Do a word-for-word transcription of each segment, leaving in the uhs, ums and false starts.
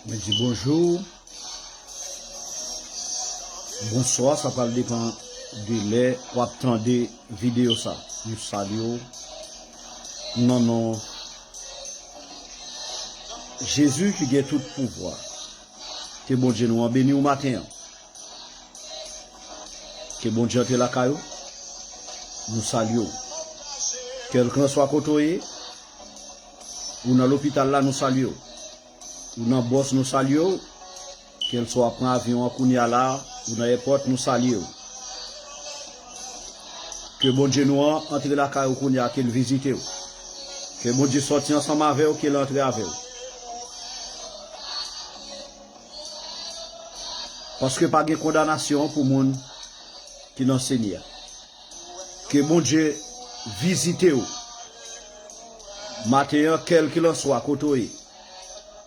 Mwen di bonjou, bonswa, sa pral depann de lè w ap tande videyo sa. Nou salye w nan non Jezi ki gen tout pouvwa. Ke Bondye nou an beni w maten an. Ke Bondye antre lakay ou. Nou salye w. Kèlkanswa kote w ye, ou nan lopital la, nou salye w. Ou nan bòs, nou salye w. Kèlkanswa w ap pran avyon an kounye a la, ou nan èpòt, nou salye w. Ke Bondye nou an antre lakay ou kounye a, ke l vizite w. Ke Bondye sòti ansanm avè w, ke l antre avè w. Paske pa gen kondanasyon pou moun ki nan Senyè a. Ke Bondye vizite w maten an, kèlkelanswa kote w ye,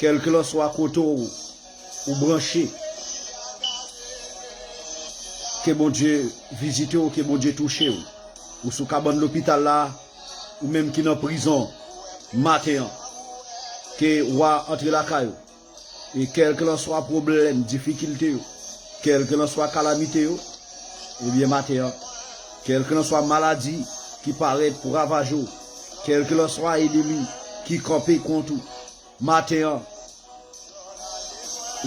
kèlkelanswa kote w, ou branche. Ke Bondye vizite w, ke Bondye touche w. Ou sou kabann lopital la, ou menm ki nan prizon maten an, ke w a antre lakay ou. E kèlkelanswa pwoblèm, difikilte yo, kèlkelanswa kalamite yo, ebyen maten an, kèlkelanswa maladi ki parèt pou ravaje w, kèlkelanswa ènmi ki kanpe kont ou, maten an,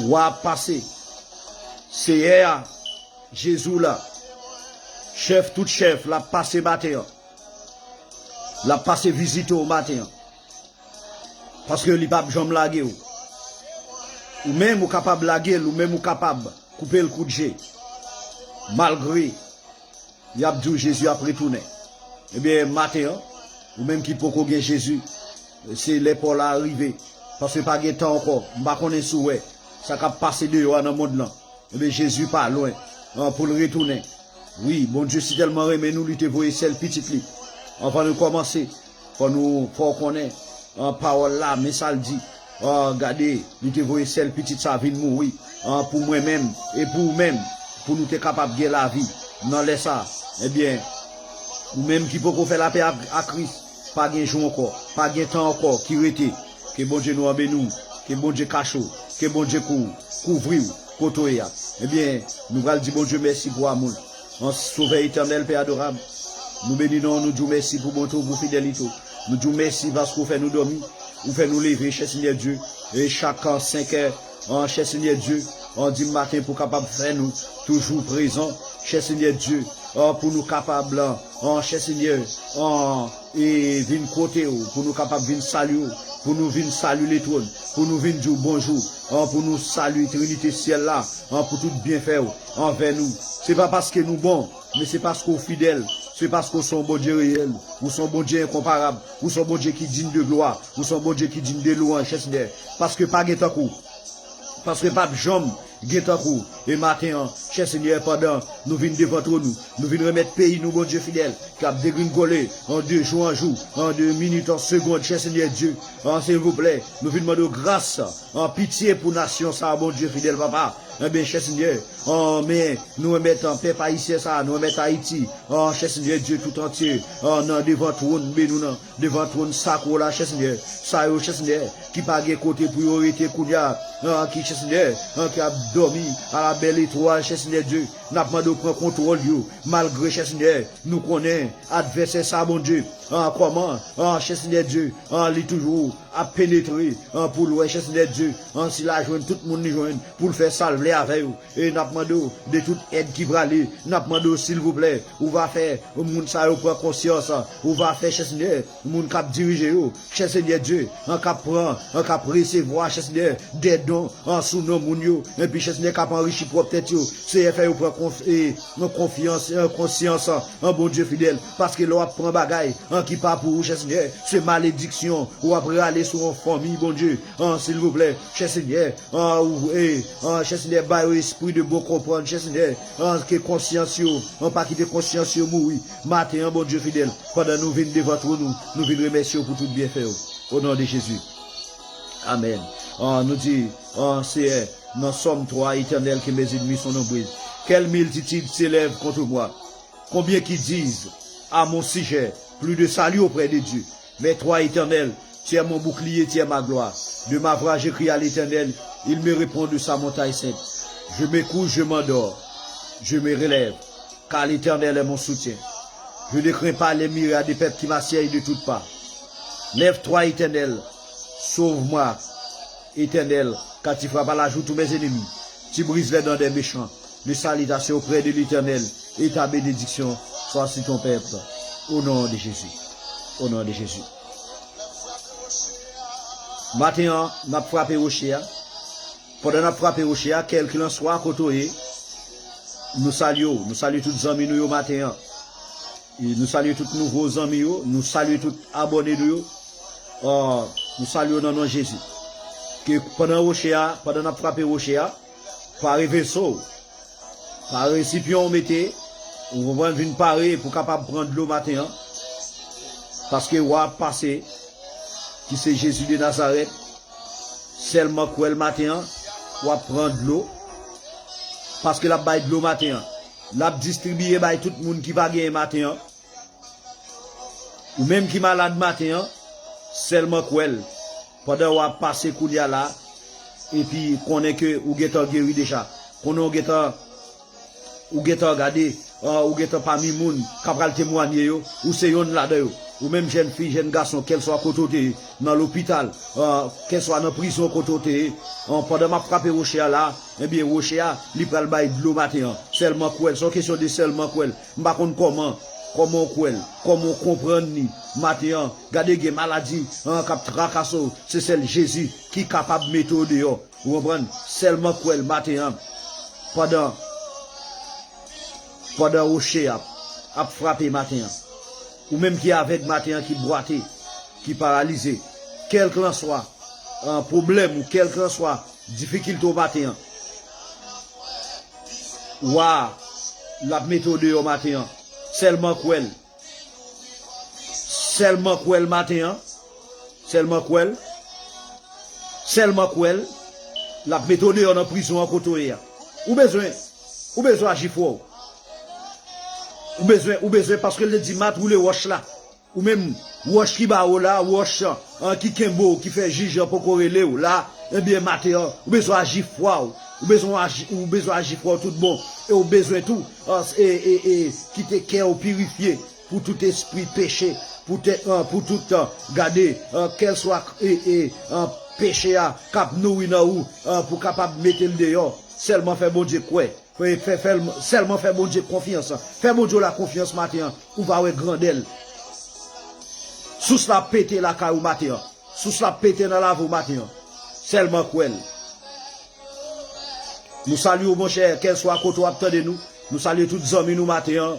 w ap pase. Seyè a, Jezi w la, chèf tout chèf, l ap pase maten an. L ap pase vizite w maten an. Paske li p ap janm lage w. Ou menm ou kapab lage l, ou menm ou kapab koupe l kout je. Malgre y ap di w Jezi ap retounen. Ebyen, maten an, ou menm ki poko gen Jezi, se lè pa w la rive. Paske pa gen tan ankò. M pa konnen si w wè sa k ap pase deyò a nan mond lan. Ebyen, Jezi pa lwen, an, pou l retounen. Wi, Bondye si tèlman renmen nou, li te voye sèl pitit li. Anvan nou kòmanse, fò nou, fò w konnen, an, pawòl la, men sa l di. An, gade, li te voye sèl pitit sa vin mouri, an, pou mwen menm e pou ou menm, pou nou te kapab gen lavi nan lè sa. Ebyen, ou menm ki poko fè lapè ak, ak Kris, pa gen jou ankò, pa gen tan ankò ki rete. Ke Bondye nou an beni w, ke Bondye kache w, ke Bondye kou-, kouvri w kote w ye a. Ebyen, nou pral di Bondye mèsi pou amou l. An Sovè etènèl, Pè adorab, nou beni non w, nou di w mèsi pou bonte w, pou fidelite w. Nou di w mèsi paske w fè nou dòmi, ou fè nou leve, chè Senyè Dye. E chak, an, senk è, an, chè Senyè Dye, an, di maten pou kapab fè nou toujou prezan, chè Senyè Dye, an, pou nou kapab, an, chè Senyè, an, e vin kote w, pou nou kapab vin salye w, pou nou vin salye letwòn, pou nou vin di w bonjou, an, pou nou salye Trinite syèl la, an, pou tout byenfè w anvè nou. Se pa paske nou bon, men se paske w fidèl, se paske w se yon Bondye reyèl, ou se yon Bondye enkonparab, ou se yon Bondye ki diy de glwa, ou se yon Bondye ki diy de lwanj, chè Senyè, paske pa gen tankou w. Paske p ap janm gen tankou w. E maten an, chè Senyè, pandan nou vin devan twòn ou, nou vin remèt peyi nou, Bondye fidèl, k ap degringole, an, de jou an jou, an, de minit an segonn, chè Senyè Dye, an, silvouplè, nou vin mande w gras, an, pitye pou nasyon sa a, Bondye fidèl, papa. Ebyen, chè Senyè, an, men nou remèt, an, pèp ayisyen sa a, nou remèt Ayiti, an, chè Senyè Dye tout antye, an, nan devan twòn beni w nan, devan twòn sakre w la, chè Senyè. Sa yo, chè Senyè, ki pa gen kote pou yo rete kounye a, an, ki, chè Senyè, an, ki ap dòmi a la bèl etwal, chè Senyè Dye. N ap mande w pran kontwòl yo, malgre, chè Senyè, nou konnen advèsè sa, Bondye, an, kòman, an, chè Senyè Dye, an, li toujou ap penetre, an, pou l wè, chè Senyè Dye, an, si l a jwenn tout moun li jwenn, pou l fè sa l vle avè yo. E n ap mande w de tout èd ki prale. N ap mande w, silvouplè, ou va fè moun sa yo pran konsyans. Ou va fè, chè Senyè, moun k ap dirije yo, chè Senyè Dye, an k ap pran, an k ap resevwa, chè Senyè, de don, an sou non moun yo. Epi, chè Senyè, k ap anrichi pwòp tèt yo. Seyè, fè yo pran konf-, e, nan konfyans, e, konsyans, an Bondye fidèl. Paske lè w ap pran bagay, an ki pa pou ou, chè Senyè, se malediksyon ou ap rale sou yon fanmi, Bondye. An, silvouplè, chè Senyè, an, ou, e, an, chè Senyè, ba yo espri de bon konprann, chè Senyè, an, ke konsyans yo, an, pa kite konsyans yo mouri. Maten an, Bondye fidèl, pandan nou vin devan twòn ou, nou vin remèsye w pou tout byenfè w. O non de Jezi. Amèn. An, nou di, an, Seyè, nan Sòm twa, Éternel, que mes ennemis sont nombreux. Quelle multitude s'élève contre moi. Combien qui disent à mon sujet, plus de salut auprès de Dieu. Mais toi, Éternel, tu es mon bouclier, tu es ma gloire. De ma voix, je crie à l'Éternel, Il me répond de sa montagne sainte. Je me couche, je m'endors, je me relève, car l'Éternel est mon soutien. Je ne crains pas les myriades de peuple qui m'assiègent de toutes parts. Lève-toi, Éternel, sauve-moi, Éternel, car tu frappes à la joue tous mes ennemis. Tu brises les dents des méchants. Mes salutations auprès de l'Éternel et ta bénédiction soit sur ton peuple. Au nom de Jésus. Au nom de Jésus. Maten an, n ap frape woche a. Pandan n ap frape woche a, kèlkilanswa kote w ye, nou salye w. Nou salye tout zanmi nou yo maten an. E nou salye tout nouvo zanmi yo. Nou salye tout abòne nou yo. Ah, nou salye w nan non Jezi. Ke pandan woche a, pandan n ap frape woche a, pare veso w. Pare resipyan w mete, ou konprann, vin pare pou kapab pran dlo maten an. Paske wa ap pase, ki se Jezi de Nazarèt, sèlman kwè l maten an, w ap pran dlo. Paske l ap bay dlo maten an. L ap distribiye bay tout moun ki pa genyen maten an. Ou menm ki malad maten an, sèlman kwè l. Pandan w ap pase kounye a la, epi konnen ke ou gentan geri deja. Konnen ou gentan, ou gentan gade, ah, ou gentan pami moun k ap pral temwanye yo, ou se yonn ladan yo. Ou menm jèn fi, jèn gason, kèlswa kote w te ye, nan lopital, ah, kèlswa nan prizon kote w te ye, ah, pandan m ap frape woche a la, ebyen, woche a, li pral bay dlo maten an. Sèlman kwè l. Se yon kesyon de sèlman kwè l. M pa konn kòman, kòman w kwè l, kòman w konprann li. Maten an, gade gen maladi, an, k ap trakase w. Se sèl Jezi ki kapab mete w deyò. Ou konprann? Sèlman kwè l maten an. Pandan, pandan woche ap, ap frape maten an. Ou menm ki avèg maten an, ki bwate, ki paralize. Kèlkanswa, an, pwoblèm ou, kèlkanswa difikilte w maten an. Wa, l ap mete w deyò maten an. Sèlman kwè l. Sèlman kwè l maten an. Sèlman kwè l. Sèlman kwè l. L ap mete w deyò nan prizon an kote w ye a. Ou bezwen, ou bezwen aji fwa w. Ou bezwen, ou bezwen paske l te di Mat woule wòch la. Ou menm, wòch ki ba w la, wòch, an, ki kenbe w, ki fè jij an poko rele w la, ebyen, maten an, ou bezwen aji fwa w. Ou bezwen aji, ou bezwen aji fwa w tout bon. E ou bezwen tou, an, e, e, e, kite kè w pirifye pou tout espri peche, pou te, an, pou tout, an, gade, an, kèlswa, e, e, an, peche a k ap nouri nan ou, an, pou kapab mete l deyò. Sèlman fè Bondye kwè. Fè, fè, fè, sèlman fè Bondye konfyans. Fè Bondye w la konfyans maten an. Ou va wè grandè l. Sous la ap pete lakay ou maten an. Sous la ap pete nan lavi w maten an. Sèlman kwè l. Nou salye w, monchè, kèlswa kote w ap tande nou. Nou salye tout zanmi nou maten an.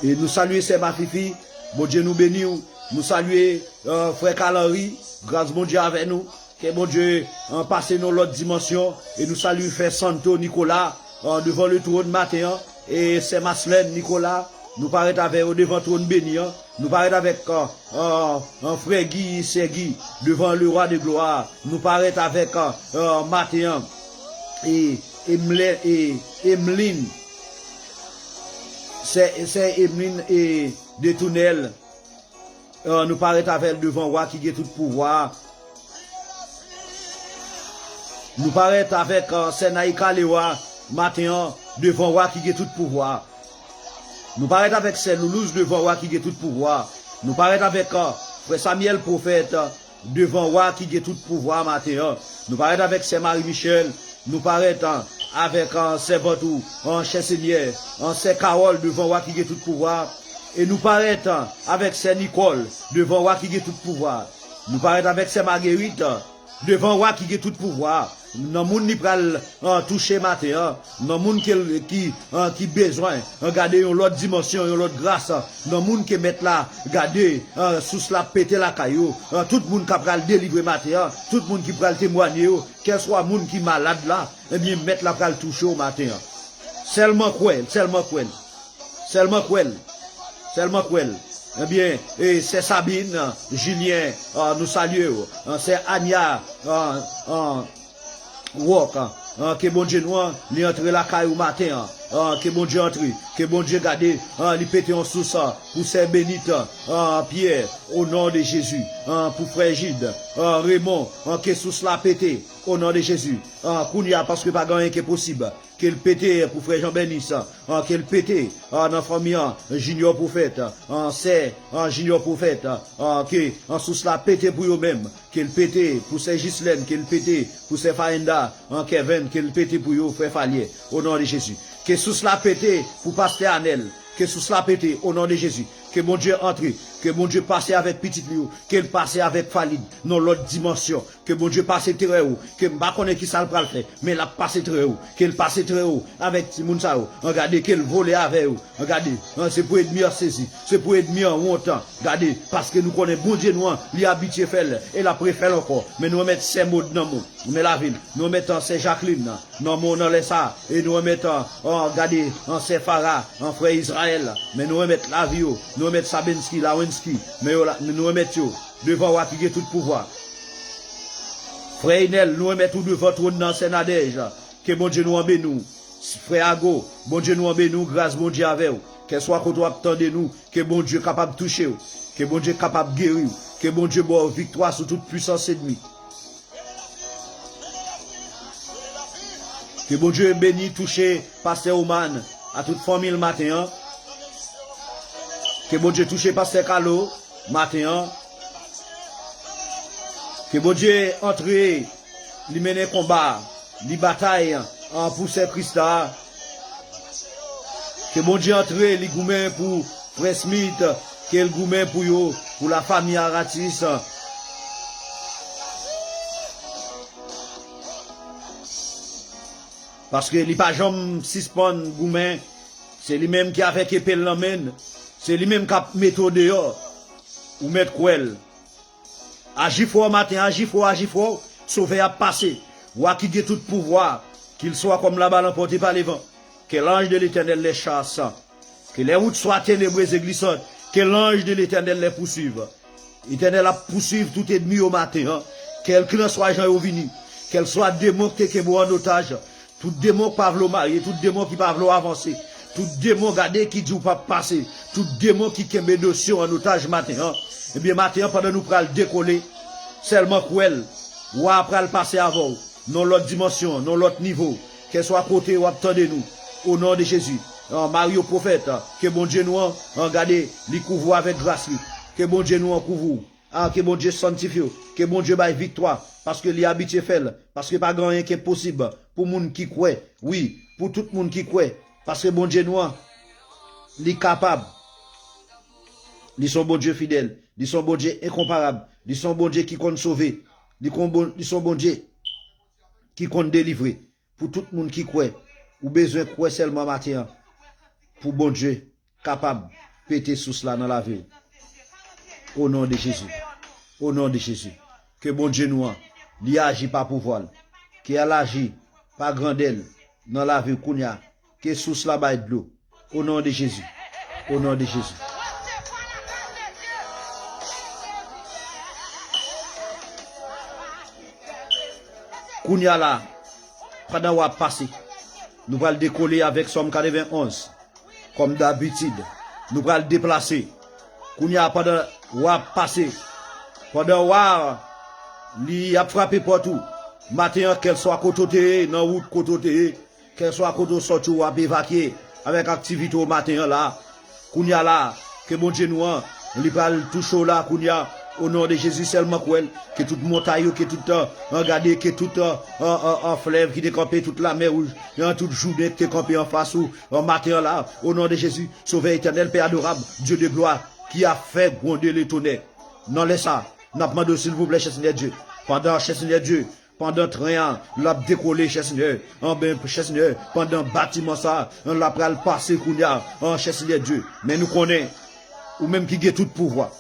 E nou salye sè Mafifi. Bondye nou beni w. Nou salye, eh, frè Kalanri. Gras Bondye avè nou. Ke Bondye, eh, pase nan lòt dimansyon. E nou salye frè Santo Nicolas, eh, devan le twòn maten an. E sè Maslèn Nicolas, nou parèt avè yo devan twòn beni an. Nou parèt avèk, eh, eh, eh, frè Guy, sè Guy, devan le rwa de glwa. Nou parèt avèk, eh, eh, maten an. E, Emle-, e, Emeline. Sè, sè Emeline e Detounèl. Eh, nou parèt avè l devan wa ki gen tout pouvwa a. Nou parèt avèk, eh, sè Naïka Lewa maten an devan wa ki gen tout pouvwa a. Nou parèt avèk sè Loulouz devan wa ki gen tout pouvwa a. Nou parèt avèk, eh, frè Samuel Pwofèt, eh, devan wa ki gen tout pouvwa a maten an. Nou parèt avèk sè Marie Michel, nou parèt, an, avèk, an, sèvant ou, an, chè Senyè, an, sè Kawòl devan wa ki gen tout pouvwa a. E nou parèt, an, avèk sè Nikòl devan wa ki gen tout pouvwa a. Nou parèt avèk sè Magerit, an, devan wa ki gen tout pouvwa a. Nan moun li pral, an, touche maten an, nan moun ke l, ki, an, ki bezwen, an, gade yon lòt dimansyon, yon lòt gras, an, nan moun ke mèt la gade, an, sous la pete lakay yo, an, tout moun k ap pral delivre maten an, tout moun ki pral temwanye yo, kèlswa moun ki malad la, ebyen, mèt la pral touche w maten an. Sèlman kwè l, sèlman kwè l. Sèlman kwè l. Sèlman kwè l. Ebyen, e, sè Sabine, Julien, ah, nou salye w. Ah, sè Ania, ah, ah, Wòk, ah, ke Bondye nou an, li antre lakay ou maten an. Ah, ke Bondye antre, ke Bondye gade, ah, li pete yon sous, ah, pou sè Benit, ah, Pyè, o non de Jezi, ah, pou frè Jid, ah, Remon, ah, ke sous la pete, o non de Jezi. Ah, kounye a, paske pa gen anyen ki posib. Ke l pete pou frè Jan Bènis, ah, ke l pete, ah, nan fanmi an, Junior Pwofèt, ah, sè, ah, Junior Pwofèt, ah, ke, ah, sous la pete pou yo menm, ke l pete pou sè Jislèn, ke l pete pou sè Fayenda, ah, Kèvèn, ke l pete pou yo, frè Falyè, o non de Jezi. Ke sous la pete pou pastè Anèl, ke sous la pete, o non de Jezi. Ke Bondye antre, ke Bondye pase avèk pitit li yo, ke l pase avèk Falid, nan lòt dimansyon. Ke Bondye pase trè wo, ke m pa konnen ki sa l pral fè, men l ap pase trè wo, ke l pase trè wo avèk timoun sa yo. An gade, ke l vole avè yo. An gade, an, se pou ènmi an sezi, se pou ènmi an wont. Gade, paske nou konnen Bondye nou an, li abitye fè l, e l ap refè l ankò. Men nou remèt sè Maud nan men w, men lavi l, nou remèt an sè Jacqueline nan men w nan lè sa, e nou remèt an, an, gade, an sè Farah, an frè Israël, men nou remèt lavi yo, nou remèt Sabensky, Lawensky, men yo la, nou remèt yo devan wa ki gen tout pouvwa. Frè Enèl, nou remèt ou devan twòn nan, sè Nadège. Ke Bondye nou an beni w. Frè Ago, Bondye nou an beni w, gras Bondye avè w. Kèlswa kote w ap tande nou, ke Bondye kapab touche w. Ke Bondye kapab geri w. Ke Bondye ba w viktwa sou tout pwisans ènmi. Ke Bondye beni, touche pastè Oman, a tout fanmi l maten an. Ke Bondye touche pastè Kalo maten an. Ke Bondye antre, li mennen konba, li batay, an, pou sè Kris la. Ke Bondye antre, li goumen pou frè Smith, ke l goumen pou yo, pou lafanmi Aratis. Paske li pa janm sispann goumen. Se li menm ki avèk epe l nan men l. Se li menm k ap mete w deyò. Ou mèt kwè l. Aji fò maten, aji fò, aji fò. Sovè ap pase. Wa ki gen tout pouvwa, qu'il soit comme la balle emportée par le vent. Que l'ange de l'Éternel les chasse. Que les routes soient ténébreuses et glissantes. Que l'ange de l'Éternel les poursuive. Etènèl ap pouswiv tout ènmi yo maten an. Kèlkelanswa jan yo vini, kèlswa demon ki te kenbe w an otaj, tout demon ki pa vle w marye, tout demon ki pa vle w avanse, tout demon gade ki di w p ap pase, tout demon ki kenbe dosye w an otaj maten an, ebyen, maten an, pandan nou pral dekole, sèlman kwè l, wa a pral pase avè w. Nan lòt dimansyon, nan lòt nivo. Kèlswa kote w ap tande nou, o non de Jezi. An, Mario Pwofèt, ke Bondye nou an, an, gade, li kouvri w avèk gras li. Ke Bondye nou an kouvri w. An, ke Bondye sanntifye w. Ke Bondye bay viktwa, paske li abitye fè l. Paske pa gen anyen ki enposib pou moun ki kwè. Wi, pou tout moun ki kwè. Paske Bondye nou an, li kapab. Li se yon Bondye fidèl. Li se yon Bondye enkonparab. Li se yon Bondye ki konn sove. Li kon bon, li se yon Bondye ki konn delivre. Pou tout moun ki kwè, ou bezwen kwè sèlman maten an. Pou Bondye kapab pete sous la nan lavi w. O non de Jezi. O non de Jezi. Ke Bondye nou an, li aji pa pouvwa l. Ke l aji pa grandè l nan lavi w kounye a. Ke sous la bay dlo. O non de Jezi. O non de Jezi. Kounye a la, pandan w ap pase, nou pral dekole avèk Sòm katrevenn onz. Kòm dabitid, nou pral deplase. Kounye a, pandan w ap pase, pandan w a, li ap frape pòt ou. Maten an, kèlswa kote w te ye, nan wout kote w te ye, kèlswa kote w sòti, w ap evakye avèk aktivite w maten an la. Kounye a la, ke Bondye nou an, li pral touche w la, kounye a, o non de Jezi, sèlman kwè l, ke tout montay yo, ke tout, an, gade, ke tout, an, an, an, an, flèv ki te kanpe, tout lamè wouj, an, tout jounen ki te kanpe anfas ou, an, maten an la, o non de Jezi, Sovè etènèl, Pè adorab, Dye de glwa, ki ap fè gwonde letonè. Nan lè sa, n ap mande w, silvouplè, chè Senyè Dye, pandan, chè Senyè Dye, pandan tren an, l ap dekole, chè Senyè, anben, chè Senyè, pandan batiman sa, an, l ap pral pase kounye a, an, chè Senyè Dye. Men nou konnen, ou menm ki gen tout pouvwa,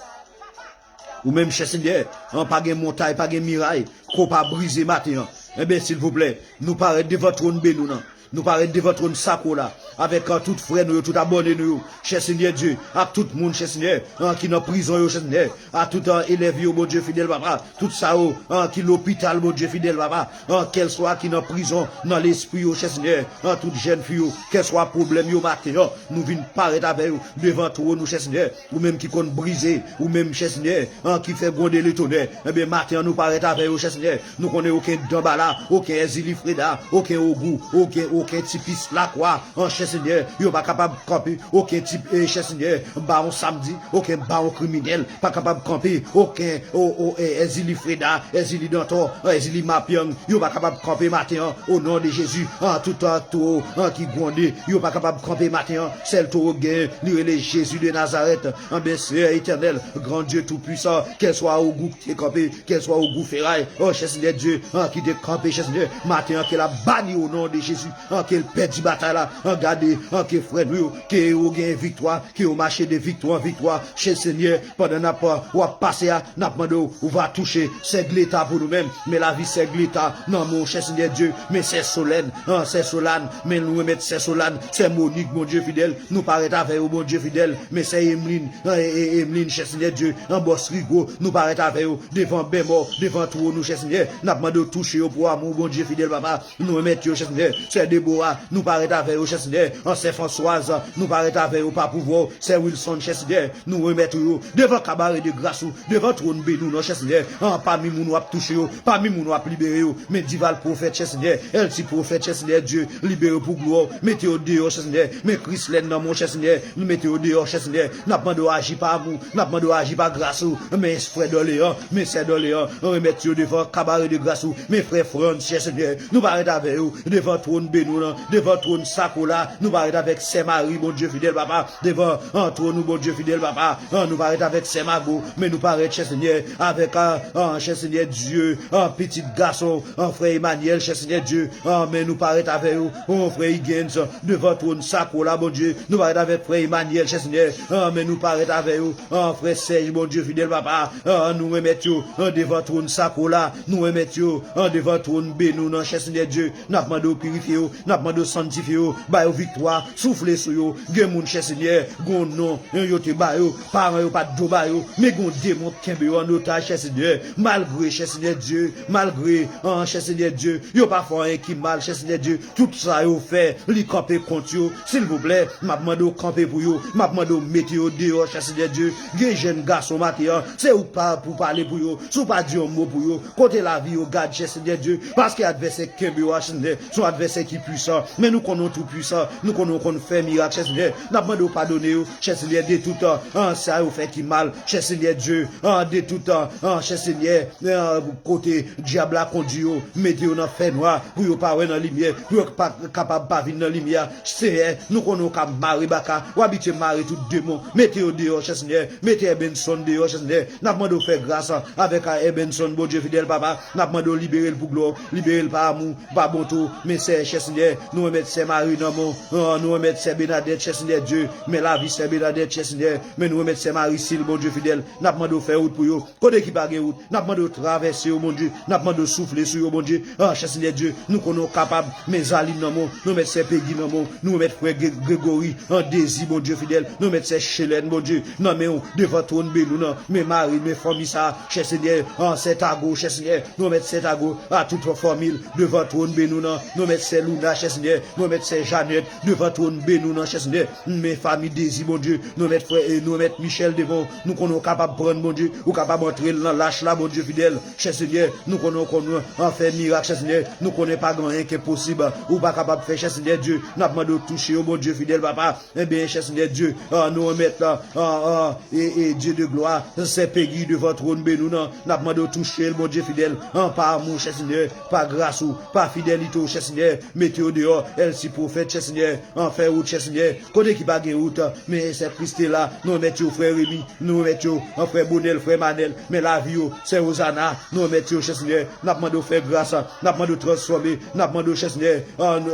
ou menm, chè Senyè, an, pa gen montay, pa gen miray, ke w pa brize maten an. Enben, silvouplè, nou parèt devan twòn beni w nan. Nou parèt devan twòn sakwo la, avèk, an, tout frè nou yo, tout abòne nou yo, chè Senyè Dye, ak tout moun, chè Senyè, an, ki nan prizon yo, chè Senyè, a tout, an, elèv yo, Bondye fidèl, papa, tout sa yo, an, ki lopital, Bondye fidèl, papa, an, kèlswa ki nan prizon, nan lespri yo, chè Senyè, an, tout jèn fi yo, kèlswa pwoblèm yo, maten an, nou vin parèt avè yo, devan twòn ou, chè Senyè, ou menm ki konn brize, ou menm, chè Senyè, an, ki fè gwonde letonè, enben, maten an, nou parèt avè yo, chè Senyè, nou konnen okenn Danbala, okenn Èzili Freda, okenn Ogou, okenn, okenn ti pis lakwa, an, chè Senyè, yo pa kapab kanpe, okenn ti, e, chè Senyè, bawon samdi, okenn bawon kriminèl, pa kapab kanpe, okenn, o, o, e, Èzili Freda, Èzili Dantò, Èzili Mapyang, yo pa kapab kanpe maten an, o non de Jezi, an, tout, an, towo, an, ki gwonde, yo pa kapab kanpe maten an, sèl towo k genyen, li rele Jezi de Nazarèt, anben, Seyè Etènèl, Gran Dye Toupwisan, kèlswa Ogou ki te kanpe, kèlswa Ogou Feray, o, chè Senyè Dye, an, ki te kanpe, chè Senyè, maten an, ke l ap bani o non de Jezi, an, ke l pèdi batay la, an, gade, an, ke frè nou yo, ke yo gen viktwa, ke yo mache de viktwa an viktwa, chè Senyè, pandan n ap, w ap pase a, n ap mande w, ou va touche sè Gleta pou nou menm, men lavi sè Gleta nan men w, chè Senyè Dye, men sè Solèn, an, sè Solan, men nou remèt sè Solan, sè Monik, Bondye fidèl, nou parèt avè yo, Bondye fidèl, men sè Emlin, an, e, e, Emlin, chè Senyè Dye, an, bòs Rigo, nou parèt avè yo, devan bèmò, devan twòn ou, chè Senyè, n ap mande w touche yo pou amou, Bondye fidèl, papa, nou remèt yo, chè Senyè, sè Debora, nou parèt avè yo, chè Senyè, an, sè Franswaz, nou parèt avè yo, pa pouvwa w, sè Wilson, chè Senyè, nou remèt ou yo, devan kabare de gras ou, devan twòn beni w nan, chè Senyè, an, pami moun w ap touche yo, pami moun w ap libere yo, men Dival pwofèt, chè Senyè, Elti pwofèt, chè Senyè Dye, libere yo pou glwa w, mete yo deyò, chè Senyè, men Krislèn nan men w, chè Senyè, nou mete yo deyò, chè Senyè, n ap mande w aji pa amou, n ap mande w aji pa gras ou, men frè Dòleyan, men sè Dòleyan, remèt yo devan kabare de gras ou, men frè Frans, chè Senyè, nou parèt avè yo, devan twòn beni w nan, devan twòn sakwo la, nou parèt avèk sè Mari, Bondye fidèl, papa, devan, an, twòn ou, Bondye fidèl, papa, an, nou parèt avèk sè Mago, men nou parèt, chè Senyè, avèk, an, an, chè Senyè Dye, an, pitit gason, an, frè Emanyèl, chè Senyè Dye, an, men nou parèt avè yo, an, frè Higgins, devan twòn sakwo la, Bondye, nou parèt avèk frè Emanyèl, chè Senyè, an, men nou parèt avè yo, an, frè Sèj, Bondye fidèl, papa, an, nou remèt yo, an, devan twòn sakwo la, nou remèt yo, an, devan twòn beni w nan, chè Senyè Dye, n ap mande w pirifye yo, n ap mande w sanntifye yo, ba yo viktwa, soufle sou yo, gen moun, chè Senyè, gon non, yo te ba yo, paran yo pa t dwe ba yo, men gon demon k kenbe yo an otaj, chè Senyè, malgre, chè Senyè Dye, malgre, an, chè Senyè Dye, yo pa fè anyen ki mal, chè Senyè Dye, tout sa yo fè, li kanpe kont yo, silvouplè, m ap mande w kanpe pou yo, m ap mande w mete yo deyò, chè Senyè Dye, gen jèn gason maten an, se ou k pa pou pale pou yo, si w pa di yon mo pou yo, kote lavi yo, gad, chè Senyè Dye, paske advèsè k kenbe yo a, chè Senyè, se yon advèsè ki pwisan, men nou konnen w tou pwisan, nou konnen w konn fè mirak, chè Senyè, n ap mande w padone yo, chè Senyè, de tout, an, sa yo fè ki mal, chè Senyè Dye, an, de tout, an, chè Senyè, an, kote dyab la kondui yo, mete yo nan fènwa, pou yo pa wè nan limyè, pou yo pa kapab pa vin nan limyè, Seyè, nou konnen w ka mare baka, w abitye mare tout demon, mete yo deyò, chè Senyè, mete Ebenson deyò, chè Senyè, n ap mande w fè gras avèk a Ebenson, Bondye fidèl, papa, n ap mande w libere l pou glwa w, libere l pa amou, pa bonte w, men sè, chè Senyè, nou remèt sè Mari nan men w, nou remèt sè Benadèt, chè Senyè Dye, men lavi sè Benadèt, chè Senyè, men nou remèt sè Marisil, Bondye fidèl, n ap mande w fè wout pou yo, kote ki pa gen wout, n ap mande w travèse yo, Bondye, n ap mande w soufle sou yo, Bondye, an, chè Senyè Dye, nou konnen w kapab, men Zalim nan men w, nou remèt sè Pegi nan men w, nou remèt frè Gre- Gregori, an, Dezi, Bondye fidèl, nou remèt sè Chelèn, Bondye, nan men w, devan twòn beni w nan, men mari, men fanmi sa, chè Senyè, an, sè Tago, chè Senyè, nou remèt sè Tago, a tout fanmi l, devan twòn beni w nan, nou remèt sè Louna, chè Senyè, nou remèt sè Janèt, devan twòn beni w nan, chè Senyè, men fanmi Dezi, Bondye, nou remèt frè, e nou remèt Michèl devan w, nou konnen w kapab pran, Bondye, ou kapab antre l nan lach la, Bondye fidèl, chè Senyè, nou konnen w konnen an fè mirak, chè Senyè, nou konnen pa gen anyen ki enposib, ou pa kapab fè, chè Senyè Dye, n ap mande w touche yo, Bondye fidèl, papa, enben, chè Senyè Dye, an, nou remèt, an, an, e, e, Dye de glwa, sè Pegi devan twòn beni w nan, n ap mande w touche l, Bondye fidèl, an, pa amou, chè Senyè, pa gras ou, pa fidelite w, chè Senyè, mete yo deyò, Elsi pwofèt, chè Senyè, an, fè wout, chè Senyè, kote ki pa gen wout, men sè Kristela, nou remèt yo, frè Remi, nou remèt yo, an, frè Bonèl, frè Manèl, men lavi yo, sè Ozana, nou remèt yo, chè Senyè, n ap mande w fè gras, n ap mande w transfòme, n ap mande w, chè Senyè, an,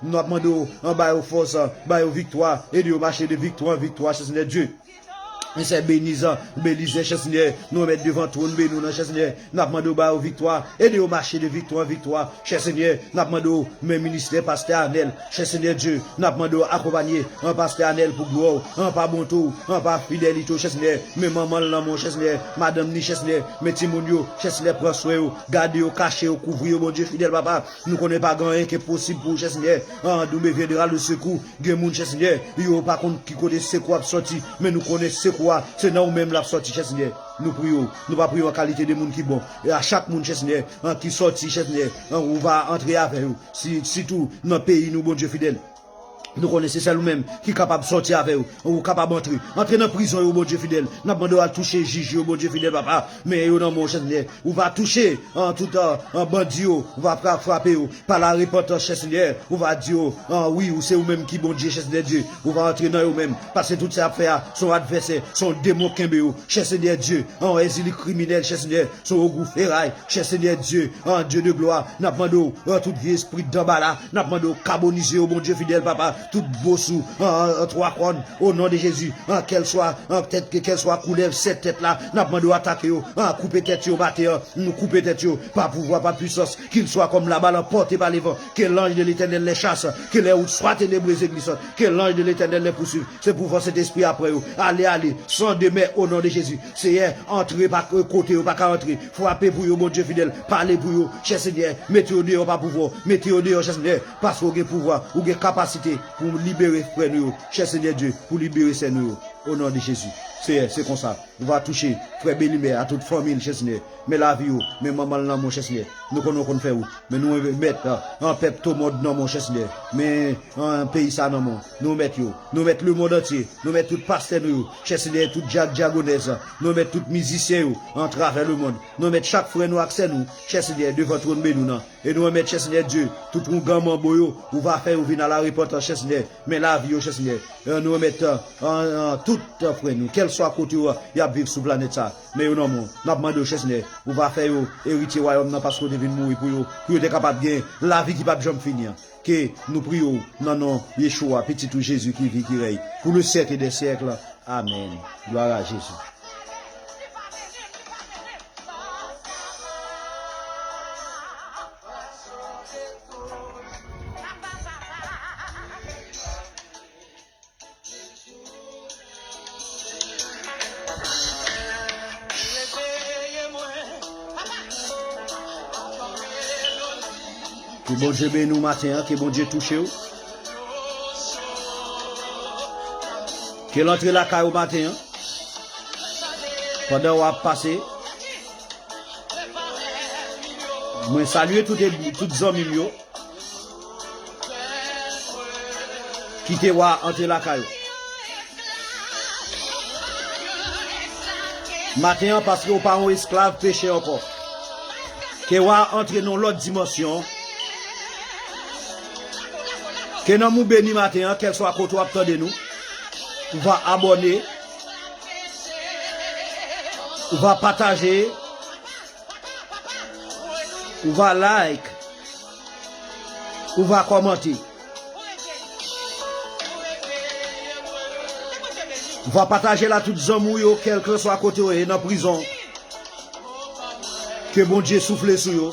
n ap mande w, an, ba yo fòs, ba yo viktwa, ede yo mache de viktwa an viktwa, chè Senyè Dye. Sè Benizan, Belizè, chè Senyè, nou remèt devan twòn beni w nan, chè Senyè. N ap mande w ba yo viktwa, ede yo mache de viktwa an viktwa, chè Senyè. N ap mande w men ministè pastè Anèl, chè Senyè Dye. N ap mande w akonpanye an pastè Anèl pou glwa w, an pa bonte w, an pa fidelite w, chè Senyè. Men manman l nan men w, chè Senyè, madanm ni, chè Senyè, men timoun yo, chè Senyè, pran swen yo, gade yo, kache yo, kouvri yo, Bondye fidèl, papa. Nou konnen pa gen anyen ki enposib pou ou, chè Senyè. An, d'où me viendra le secours. Gen moun, chè Senyè, yo pa konn ki kote sekou ap sòti, men nou konnen sekou a, se nan ou menm l ap sòti, chè Senyè. Nou priye w, nou pa priye w an kalite de moun ki bon. E a chak moun, chè Senyè, an, ki sòti, chè Senyè, an, ou va antre avè yo. Si, sitou nan peyi nou, Bondye fidèl. Nou konnen se sèl ou menm ki kapab sòti avè yo. Ou kapab antre. Antre nan prizon yo, Bondye fidèl. N ap mande w al touche jij yo, Bondye fidèl, papa. Men yo nan men w, chè Senyè. Ou va touche, an, tout, an, an, bandi yo. Ou va fra-, frape yo. Pa la repantans, chè Senyè. Ou va di yo, an, wi, ou se ou menm ki Bondye, chè Senyè Dye. Ou va antre nan yo menm. Paske tout sa y ap fè a, se yon advèsè, se yon demon k kenbe yo. Chè Senyè Dye, an, èzili kriminèl, chè Senyè. Se yon ogou feray, chè Senyè Dye, an, Dye de glwa. N ap mande w, an, tout vye espri danbala, n ap mande w kabonize yo, Bondye fidèl, papa. Tout bosou, an, an, an, twa kòn, o non de Jezi, an, kèlswa, an, tèt, kèlswa koulèv sèt tèt la, n ap mande w atake yo, an, koupe tèt yo maten an, nou koupe tèt yo, pa pouvwa, pa pwisans, qu'ils soient comme la balle emportée par le vent, que l'ange de l'Éternel les chasse, que les routes soient ténébreuses et glissantes, que l'ange de l'Éternel les poursuive. Se pouvwa Sentespri a pran yo. Ale, ale, san demè, o non de Jezi. Seyè, antre pa kote yo pa ka antre. Frape pou yo, Bondye fidèl. Pale pou yo, chè Senyè. Mete yo deyò pa pouvwa w. Mete yo deyò, chè Senyè. Paske w gen pouvwa, ou gen kapasite pou libere frè nou yo, chè Senyè Dye, pou libere sè nou yo. O non de Jezi. Seyè, se konsa. Ou va touche frè Belimè a tout fanmi l, chè Senyè. Men lavi yo, men manman l nan men w, chè Senyè. Nou konn, nou konn fè wout. Men nou remèt, an, pèp Tomòd nan men w, chè Senyè. Men, an, peyi sa nan men w. Nou remèt yo. Nou remèt lemonn antye. Nou remèt tout pastè nou yo. Chè Senyè, tout dyak, dyagonèz. Nou remèt tout mizisyen yo atravè lemonn. Nou remèt chak frè nou ak sè nou, chè Senyè, devan twòn beni w nan. E nou remèt, chè Senyè Dye, tout ougan manbo yo, ou va fè yo vin a la repantans, chè Senyè. Men lavi yo, chè Senyè. E nou remèt, an, an, tout, an, frè nou, kèlswa kote yo, y ap viv sou planèt sa. Men yo nan men w. N ap mande w, chè Senyè, ou va fè yo eritye wayòm nan, paske w te vin mouri pou yo, pou yo te kapab gen lavi ki p ap janm fini an. Ke nou priye w nan non Yeshua, Pitit ou Jezi ki viv, ki rèy pou le siècle des siècles. Amèn. Glwa a Jezi. Ke Bondye beni w maten an, ke Bondye touche w. Ke l antre lakay ou maten an. Pandan w ap pase, mwen salye tout, tout zanmi m yo. Kite wa antre lakay ou. Maten an, paske w pa yon esklav peche ankò. Ke wa antre nan yon lòt dimansyon. Ke nanm ou beni maten an, kèlswa kote w ap tande nou. Ou va abòne. Ou va pataje. Ou va like. Ou va kòmante. Ou va pataje l a tout zanmi w yo, kèlkeswa kote yo ye, nan prizon. Ke Bondye soufle sou yo.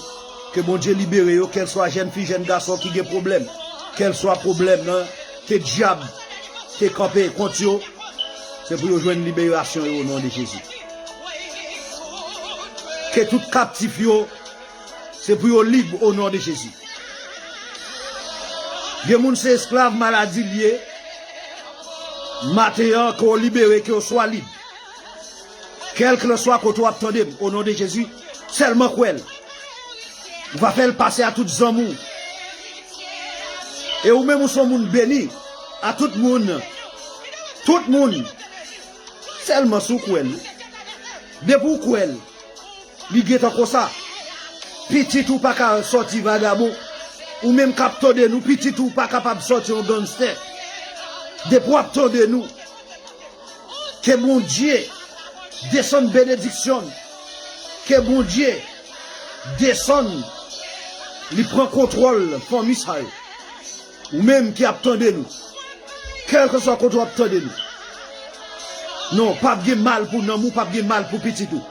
Ke Bondye libere yo, kèlswa jèn fi, jèn gason ki gen pwoblèm. Kèlswa pwoblèm nan, ke dyab te kanpe kont yo. Se pou yo jwenn liberasyon yo, o non de Jezi. Ke tout kaptif yo, se pou yo lib, o non de Jezi. Gen moun se esklav maladi l ye. Maten an, ke w libere, ke w swa lib. Kèlkeswa kote w ap tande m, o non de Jezi, sèlman kwè l. Ou va fè l pase a tout zanmi w. E ou menm ou se yon moun beni. A tout moun. Tout moun. Sèlman si w kwè l. Depi w kwè l, li gentan konsa. Pitit ou pa ka sòti vagabon. Ou menm k ap tande nou, pitit ou pa kapab sòti yon gangstè. Depi w ap tande nou, ke Bondye desann benediksyon. Ke Bondye desann, li pran kontwòl fanmi sa yo. Ou menm ki ap tande nou, kèlkeswa kote w ap tande nou, Non, p ap gen mal pou nanm ou, p ap gen mal pou pitit ou.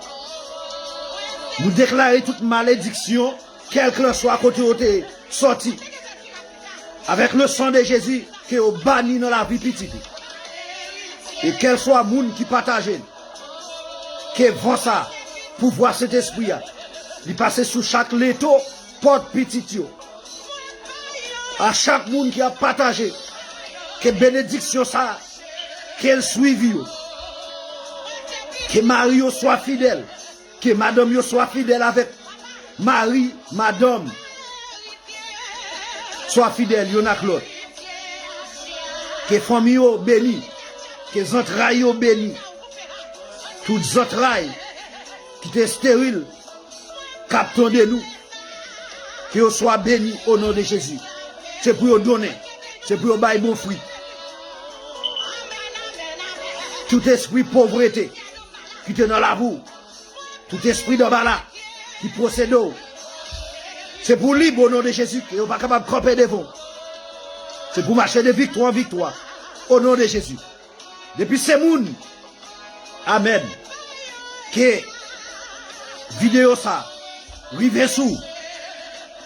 Nou deklare tout malediksyon, kèlkanswa kote yo te sòti. Avèk le sang de Jésus, ke yo bani nan lavi pitit ou. E kèlswa moun ki pataje l, ke van sa, pouvwa Sentespri a, li pase sou chak leto, pòt pitit yo. A chak moun ki ap pataje, ke benediksyon sa, ke l swiv yo. Ke mari yo swa fidèl, ke madanm yo swa fidèl avèk mari, madanm. Swa fidèl youn ak lòt. Ke fanmi yo beni. Ke zantray yo beni. Tout zantray ki te esteril, k ap tande nou, ke yo swa beni o non de Jezi. Se pou yo donnen. Se pou yo bay bon fwi. Tout espri povrete ki te nan lavi w, tout espri danbala ki posede w, se pou w lib o non de Jezi, ke yo pa kapab kanpe devan w. Se pou w mache de viktwa an viktwa o non de Jezi. Depi se moun, amèn, ke videyo sa rive sou w,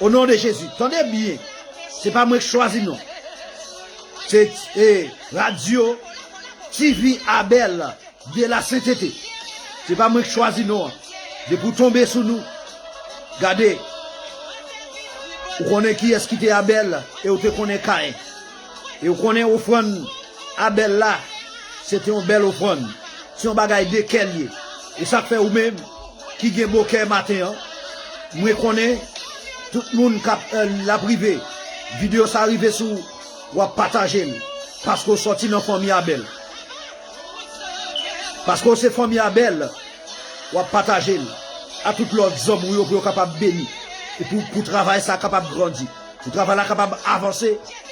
o non de Jezi. Tande byen, se pa mwen k chwazi non. Se e, radyo T V Abel de la Sentete. Se pa mwen k chwazi non an. Depi w tonbe sou nou, gade, ou konnen kiyès ki te Abèl e ou te konnen Kayen. E ou konnen ofrann Abèl la, se te yon bèl ofrann. Se yon bagay de kè l ye. E sa k fè ou menm ki gen bon kè maten an, mwen konnen tout moun k ap, eh, l ap rive, videyo sa rive sou ou, w ap pataje l, paske w sòti nan fanmi Abèl. Paske w se fanmi Abèl, w ap pataje l a tout lòt zanmi w yo pou yo kapab beni. E pou, pou travay sa kapab grandi. Pou travay la kapab avanse.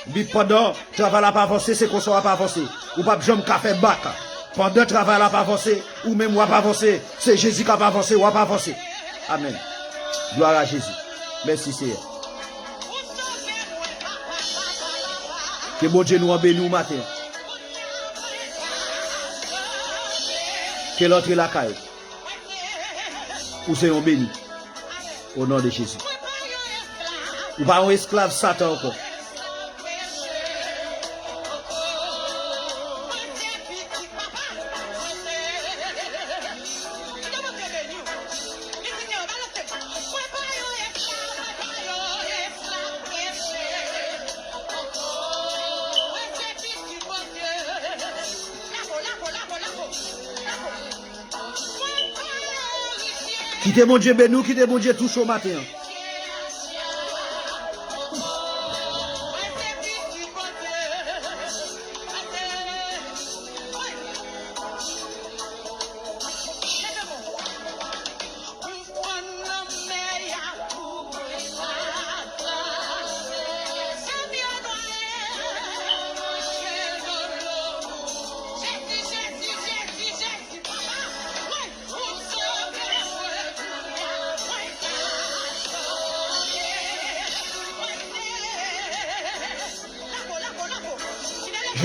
Epi pandan travay la ap avanse, se konsa w ap avanse. Ou p ap janm ka fè bak. Pandan travay la ap avanse, ou menm w ap avanse. Se Jezi k ap avanse, w ap avanse. Amèn. Glwa a Jezi. Mèsi, Seyè. Ke Bondye nou an beni w maten an. Ke l antre lakay ou. Ou se yon beni. O non de Jezi. Ou pa yon esklav Satan ankò. Kite Bondye beni w, kite Bondye touche w maten an.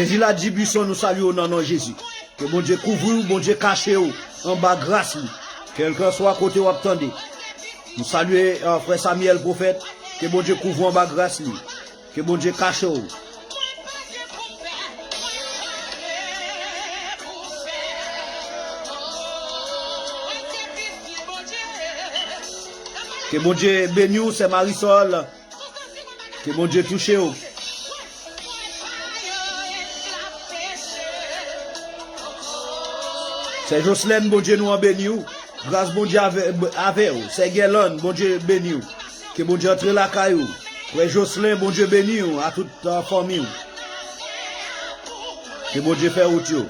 Jezi la di, Buisson, nou salye w nan non Jezi. Ke Bondye kouvri w, Bondye kache w anba gras li. Kèlkanswa kote w ap tande. Nou salye, eh, frè Samuel Pwofèt. Ke Bondye kouvri w anba gras li. Ke Bondye kache w. Ke Bondye beni w, sè Marisol. Ke Bondye touche w. Sè Joslèn, Bondye nou an beni w. Gras Bondye avè, avè w. Sè Gèlàn, Bondye beni w. Ke Bondye antre lakay ou. Frè Joslèn, Bondye beni w a tout, a fanmi w. Ke Bondye fè wout yo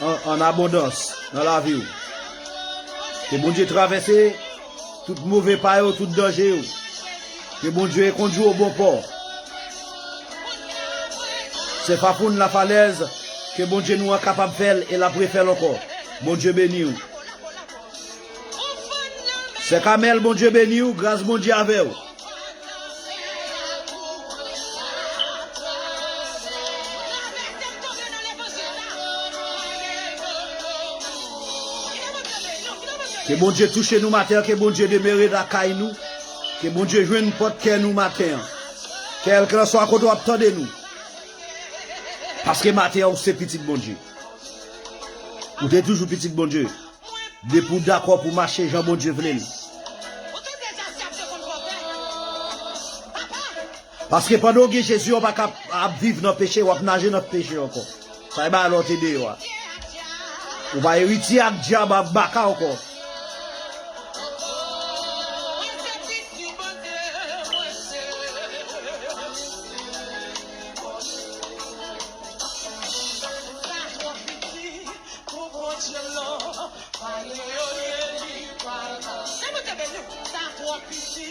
an, an abondans nan lavi w. Ke Bondye travèse tout move pa yo, tout danje yo. Ke Bondye kondui w o bon pò. Sè Fafoun Lafalèz, ke Bondye nou an kapab fè l e l ap refè l ankò. Bondye beni w. Sè Kamèl, Bondye beni w, gras Bondye avè w. Ke Bondye touche nou maten an, ke Bondye demere lakay nou, ke Bondye jwenn pòt kè nou maten an. Kèlkanswa kote w ap tande nou. Paske maten an, ou se pitit Bondye. Ou te toujou pitit Bondye. Depi w dakò pou mache jan Bondye vle l. Paske pandan w gen Jezi, w pa ka ap viv nan peche, w ap naje nan peche ankò. Sa e bagay lè w te deyò a. Ou pa erite ak dyab ak baka ankò. Pou Bondye m non, pa gen anyen li pa ka. Lè mwen te beni w, sa twò piti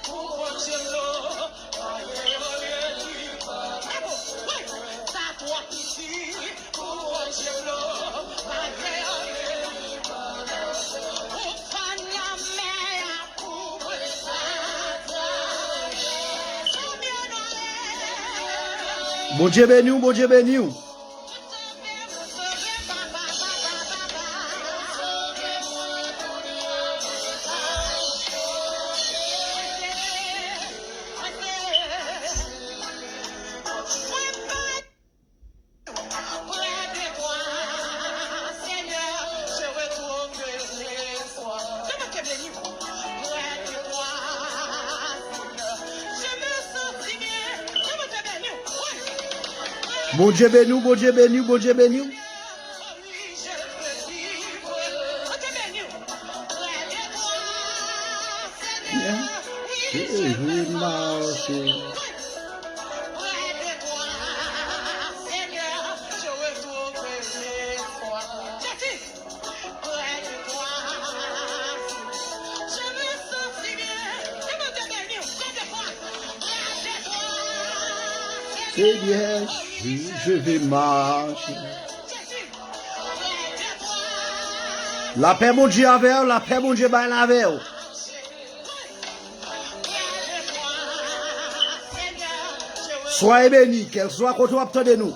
pou Bondye m non, pa gen anyen li pa ka. Bravo, wi, sa twò piti pou Bondye m non, pa gen anyen li pa ka. Ou fann lanmè a pou mwen pa travèse. Bondye beni w, Bondye beni w. Bondye beni w, Bondye beni w, Bondye beni w. Yeah. Jezi mache. Seigneur, je, je vais marcher. Lapè Bondye avè w, lapè Bondye bay l avè w. Soyez bénis, kèlswa kote w ap tande nou.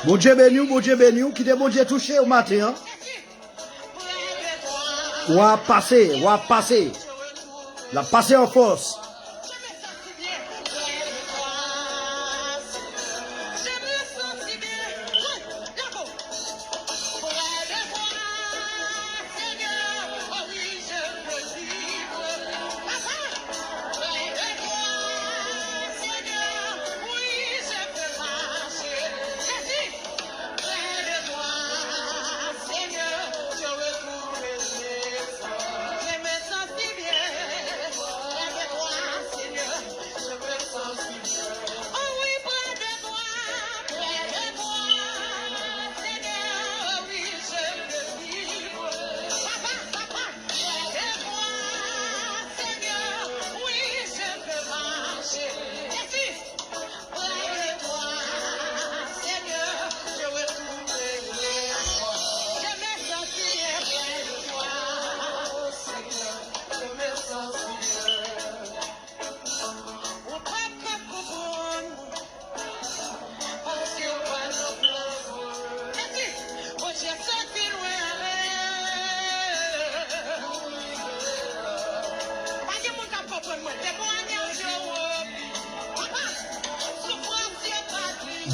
Bondye beni w, Bondye beni w, kite Bondye touche w maten an. W ap pase, w ap pase. L ap pase an fòs.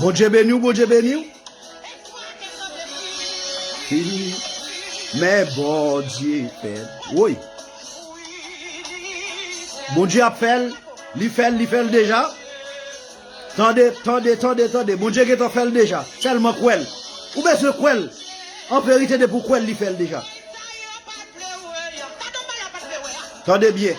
Bondye beni w, Bondye beni w. Fini. Men Bondye fè l. Woy. Bondye ap fè l. Li fè l, li fè l deja. Tande, tande, tande, tande. Bondye gentan fè l deja. Sèlman kwè l. Ou bezwen kwè l. An verite, depi w kwè l, li fè l deja. Tande byen.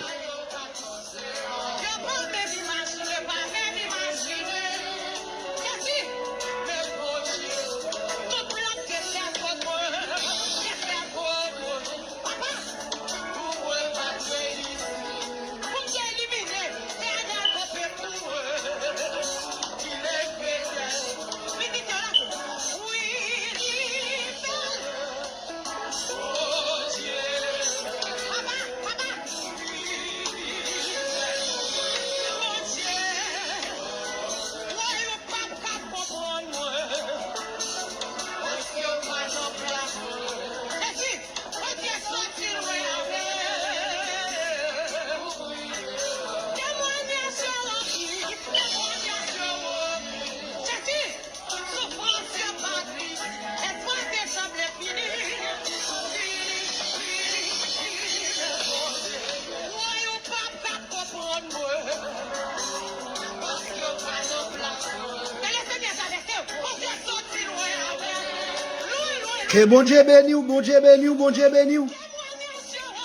Ke Bondye beni w, Bondye beni w, Bondye beni w.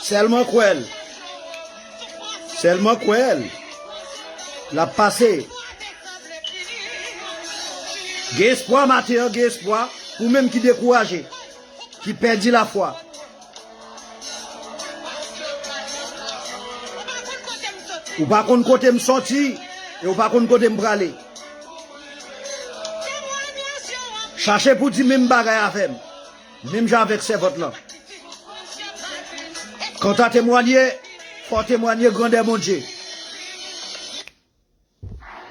Sèlman kwè l. Sèlman kwè l. L ap pase. Gen espwa maten an, gen espwa. Ou menm ki dekouraje, ki pèdi lafwa. Ou pa konn kote m soti, e ou pa konn kote m prale. Chache pou di menm bagay avè m, menm jan avèk sèvant lan. Kanta temwanye, fò w temwanye grandè Bondye.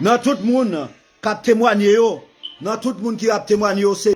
Nan tout moun k ap temwanye yo, nan tout moun ki ap temwanye yo, se